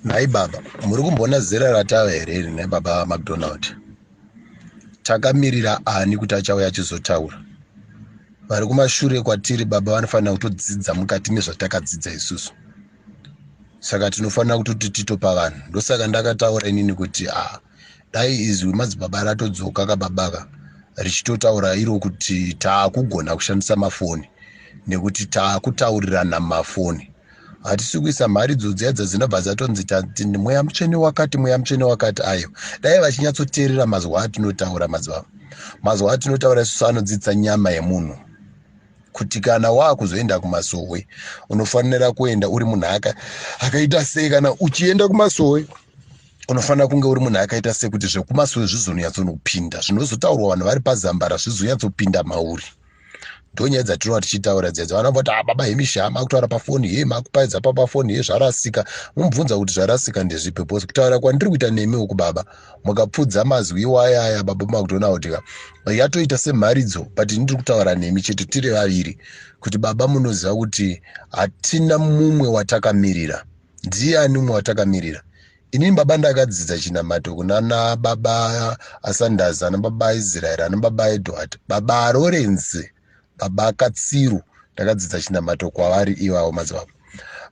Nhai baba, muri kumboona zera ratava here iri nhai baba McDonald? Takamirira ani kuti achauya achizotaura? Vari kumashure kwatiri baba vanofanira kutodzidza mukati mezvatakadzidza isusu. Saka tinofanira kutoti titopa vanhu. Ndosaka ndakataura inini kuti ah, dai izwi madzibaba ratodzoka kababaka richitotaura iro kuti taakugona kushandisa mafoni nekuti taakutaurirana mumafoni. Hatisi kuisa mharidzo dziya dzinobva dzatonzi mweya mutsvene wakati, mweya mutsvene wakati. Ayo dai vachinyatsoteerera mazwi atinotaura madzibaba. Mazwi atinotaura isusu anodzidzisa nyama yemunhu kuti kana waakuzoenda kumasowe unofanira kuenda uri munhu akaita sei. Kana uchienda kumasowe unofanira kunge uri munhu akaita sei kuti zvekumasowe zvizonyatsonopinda, zvinozotaurwa vanhu vari pazambara zvizonyatsopinda mauri. Ndonyaya dzatinova tichitaura dziya dzavanhu voti ah, baba hemisha makutaura pafoni he makupaidza papafoni he zvarasika. Mumubvunza kuti zvarasika ndezvipi, because kutaura kwandiri kuita nemi uku baba mukapfudza mazwi iwaya aya baba makutoona kuti ka yatoita semharidzo, but ini ndiri kutaura nemi chete tiri vaviri kuti baba munoziva kuti hatina mumwe watakamirira. Ndiani mumwe watakamirira? Inini baba ndakadzidza chinamato kunana baba Asandazi, ana baba Israeri, ana baba Edward, baba Lorenzi, baba Katsiru. Ndakadzidza chinamato kwavari ivavo madzibaba.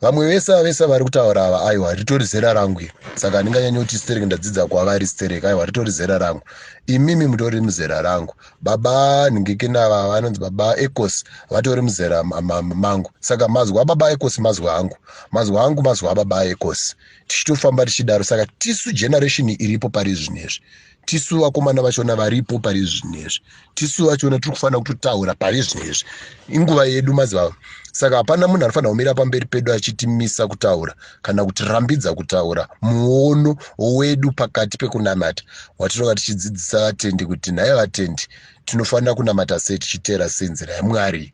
Vamwe vese vese vari kutaura ava, aiwa ritori zera rangu iri, saka handinganyanyi kuti stereki ndadzidza kwavari stereki. Aiwa ritori zera rangu, imimi mutori muzera rangu. Baba Nhingikinava vanonzi baba Ecos vatori muzera mangu, saka mazwi ababa Ecos mazwi angu, mazwi angu mazwi ababa Ecos, tichitofamba tichidaro. Saka tisu generation iripo pari zvinezvi, tisu vakomana vachona varipo pari zvinezvi, tisu vachona tiri kufanira kutotaura pari zvinezvi, inguva yedu madzibaba. Saka hapana munhu anofanira kumira pamberi pedu achitimisa kutaura kana kutirambidza kutaura muono wedu pakati pekunamata watinonga tichidzidzisa vatendi kuti nhai vatendi, tinofanira kunamata sei, tichiteera sei nzira yaMwari.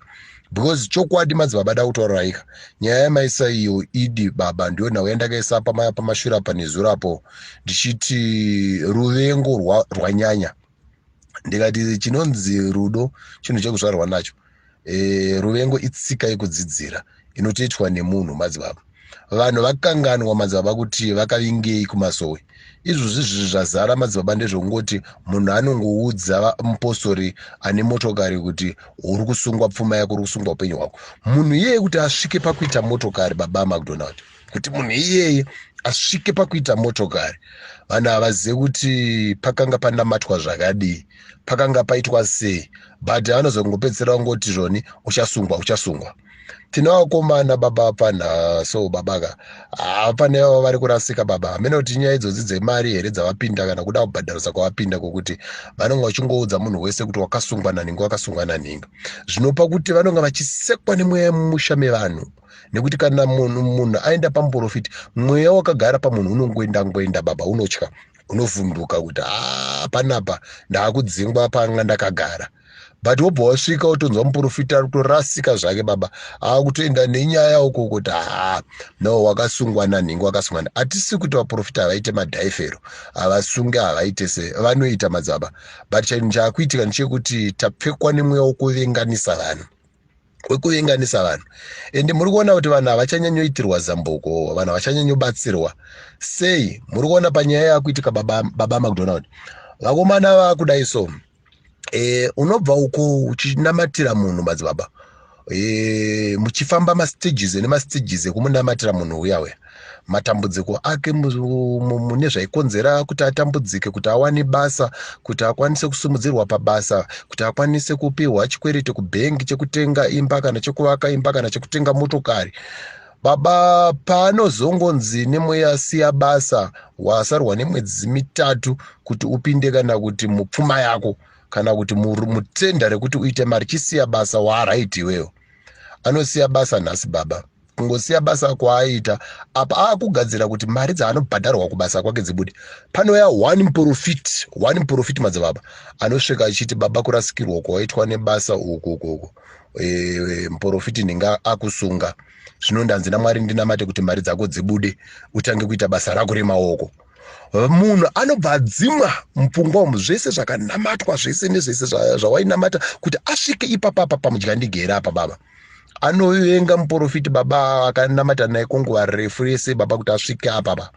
Because chokwadi madzibaba, da kutaura nyaya yamaisa iyo idi baba, ndiyo nhau yandakaisa pamashure apa nezuro apo, ndichiti ruvengo rwanyanya. Ndikati chinonzi rudo chinhu chekuzvarwa nacho, ruvengo itsika yekudzidzira inotoitwa nemunhu madzibaba. Vanhu vakanganwa madzibaba kuti vakavingei kumasowe. Izvozvi zvi zvazara madzibaba ndezvekungoti munhu anongoudza mupostori ane motokari kuti uri kusungwa pfuma yako, uri kusungwa upenyu hwako. Munhu iyeye kuti asvike pakuita motokari, baba McDonald, kuti munhu iyeye asvike pakuita motokari, vanhu havazive kuti pakanga panamatwa zvakadii, pakanga paitwa sei, but anozongopedzisira kungoti zvoni uchasungwa, uchasungwa. Tine vakomana baba panha so babaka hapane vava vari kurasika baba. Hamene kuti nyaya idzodzi dzemari here dzavapinda kana kuda kubhadharisa kwavapinda, kwokuti vanonga vachingoudza munhu wese kuti wakasungwa nanhingi, wakasungwa nanhingi. Zvinopa kuti vanonga vachisekwa nemweya mumusha mevanhu, nekuti kana munhu aenda pamuprofiti, mweya wakagara pamunhu unongoenda ngoenda baba, unotya, unovhunduka kuti a panapa ndaakudzingwa panga ndakagara. But wobva wasvika wotonzwa muprofita ari kutorasika zvake baba, aakutoenda nenyaya uko kuti haa no, wakasungwa nanhingi, wakasungwa. Hatisi kuti vaprofita havaite madhaifero, havasunge, havaite se vanoita madzibaba, but chinhu chaakuitika ndechekuti tapfekwa nemweya wekuvenganisa vanhu, wekuvenganisa vanhu. Ende muri kuona kuti vanhu havachanyanyoitirwa zambuko, vanhu havachanyanyobatsirwa sei. Muri kuona panyaya yakuitika baba, baba McDonald, vakomana vakudai so unobva uko uchinamatira munhu madzibaba, muchifamba mastages nemastages ekumunamatira munhu uya uya, matambudziko ake mune zvaikonzera kuti atambudzike, kuti awane basa, kuti akwanise kusimudzirwa pabasa, kuti akwanise kupiwa chikwereti kubhengi chekutenga imba kana chekuvaka imba kana chekutenga motokari. Baba, paanozongonzi nemweya siya basa, wasarwa nemwedzi 3 kuti upinde kana kuti mupfuma yako kana kuti mutenda rekuti uite mari, chisiya basa, waaright iweyo. Anosiya basa nhasi baba. Kungosiya basa kwaaita apa, aakugadzira kuti mari dzaanobhadharwa kubasa kwake dzibude. Panouya one muprofit, one muprofit madzibaba, anosvika achiti baba, kurasikirwa kwawaitwa nebasa uku uku uku, muprofiti ndinga akusunga, zvino ndanzi naMwari ndinamate kuti mari dzako dzibude utange kuita basa rako remaoko. Munhu anobva adzimwa mupfungwa umu zvese zvakanamatwa, zvese nezvese zvawainamata kuti asvike ipapapa pamudyandigere apa baba. Anovenga muprofiti baba akanamata naye kwenguva refu yese baba kuti asvike apapa,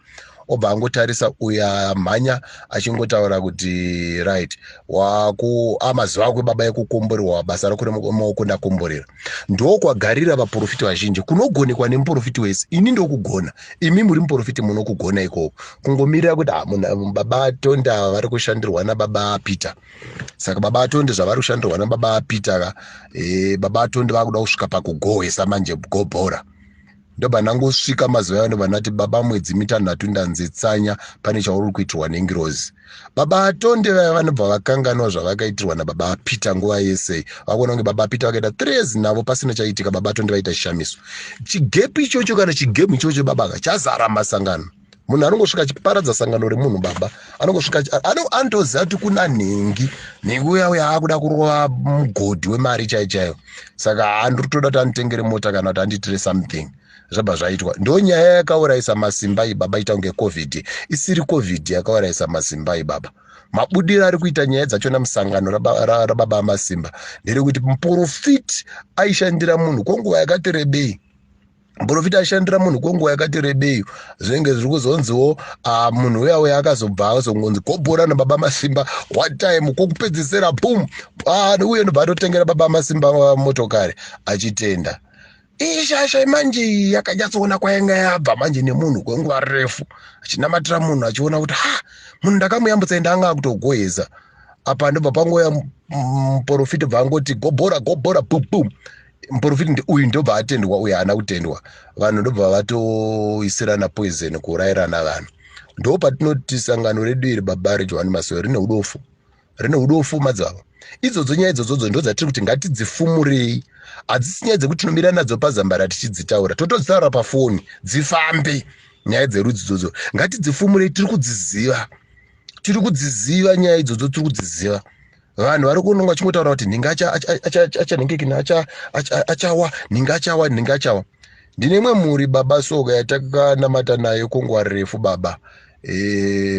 obva angotarisa uyo amhanya achingotaura kuti right, waku amazuva akwe baba ekukomborerwa, basa rako remaoko ndakomborera. Ndokwagarira vaprofiti vazhinji kunogonekwa nemuprofiti wese. Ini ndokugona, imi muri muprofiti munokugona ikoko, kungomirira kuti ah, baba Tonde ava vari kushandirwa nababa Peter. Saka baba Tonde zvavari kushandirwa nababa Peter ka, baba Tonde vakuda kusvika pakugohwesa manje gobhora. Ndobva ndangosvika mazuva ayo, ndobva ndati, "Baba, mwedzi 6 ndanzi tsanya, pane chauri kuitirwa nengirozi." Baba Tonde vaya vanobva vakanganwa zvavakaitirwa nababa Peter nguva yese. Vakuona kunge baba Peter vakaita 3 years navo pasina chaitika, baba Tonde vaita chishamiso. Chigap ichocho kana chigame ichocho baba chazara masangano. Munhu anongosvika achiparadza sangano remunhu baba, anongosvika anotoziva kuti kuna nhingi, nhingi uya uya akuda kurova mugodhi wemari chaiyo chaiyo, saka handiri kutoda kuti anditengere mota kana kuti andiitire something. Zvabva zvaitwa. Ndo nyaya yakaurayisa masimba iyi baba, ita kunge COVID isiri COVID yakaurayisa masimba iyi baba. Mabudiro ari kuita nyaya dzachona musangano rababa Masimba nderekuti muprofiti aishandira munhu kwenguva yakati rebei. Muprofita aishandira munhu kwenguva yakati rebei. Zvinenge zviri kuzonziwo munhu uya uya akazobva azongonzi gobhora nababa Masimba one time kwokupedzisira, boom, uye ndobva atotengera baba Masimba motokari achitenda. Ishasha manje yakanyatsoona kwainga yabva manje nemunhu kwenguva refu achinamatira munhu, achiona kuti ha, munhu ndakamuyambutsa, ende anga akutogohesa apa. Ndobva pangoya muprofita, bva angoti gobhora, gobhora, bum bum, muprofiti uyu ndobva atendwa, uyu haana kutendwa. Vanhu ndobva vatoisirana poison, kuurayirana vanhu. Ndo patinoti sangano redu iri baba reJohani Masowe rine udofu, rine udofu madzibaba. Idzodzo nyaya idzodzodzo ndo dzatiri kuti ngatidzifumurei. Hadzisi nyaya dzekuti tinomira nadzo pazambara tichidzitaura, totodzitaura pafoni dzifambe. Nyaya dzerudzi idzodzo ngatidzifumurei. Tiri kudziziva, tiri kudziziva nyaya idzodzo, tiri kudziziva. Vanhu vari kunonga vachingotaura kuti nhinga achanhingikina, achawa, nhinga achawa, nhinga achawa. Ndine imwe mhuri baba soka yatakanamata nayo kwenguva refu baba.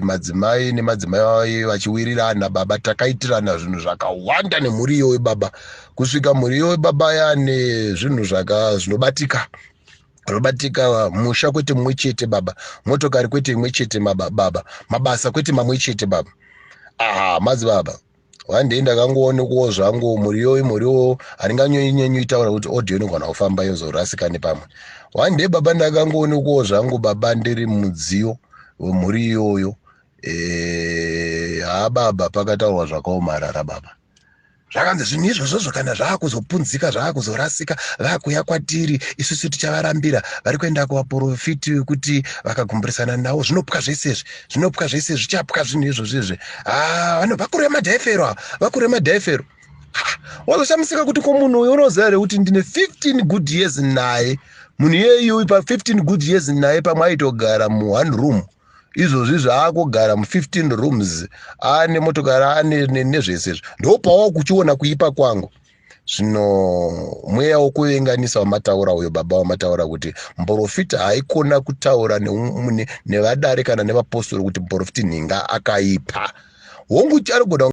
Madzimai nemadzimai vachiwirirana baba, takaitirana zvinhu zvakawanda nemhuri iyoyo baba, kusvika mhuri iyoyo baba yane zvinhu zvinobatika, zvinobatika. Musha kwete mumwe chete baba, motokari kwete imwe chete baba, mabasa kwete mamwe chete baba. Aha, madzibaba, one day ndakangoonekwawo zvangu mhuri iyoyo. Mhuri iyoyo handinganyanyoitaura kuti audio inogona kufamba yozorasika nepamwe. One day baba ndakangoonekwawo zvangu baba ndiri mudziyo wemhuri iyoyo. Ha baba, pakataurwa zvakaomarara baba. Zvakanzi zvinhu izvozvozvo kana zvaakuzopunzika, zvaakuzorasika, vaakuya kwatiri isusu tichavarambira. Vari kuenda kuvaprofiti wekuti vakagumburisana navo zvinopwa zvese izvi, zvinopwa zvese, zvichapwa zvinhu izvozvo izvi. Ha, vakuru vemadhaifero ava, vakuru vemadhaifero. Wazoshamisika kuti ko munhu uyu unoziva here kuti ndine 15 good years naye munhu iyeyu? Pa15 good years naye, pamwe aitogara muone room, izvozvi zvaakugara mu15 rooms, ane motokari, ane nezvese izvi. Ndopawa kuchiona kuipa kwangu. Zvino mweya wokuvenganisa wamataura uyo baba, wamataura kuti muprofita haikona kutaura nevadare kana nevapostori kuti muprofiti nhinga akaipa, hongu anogona.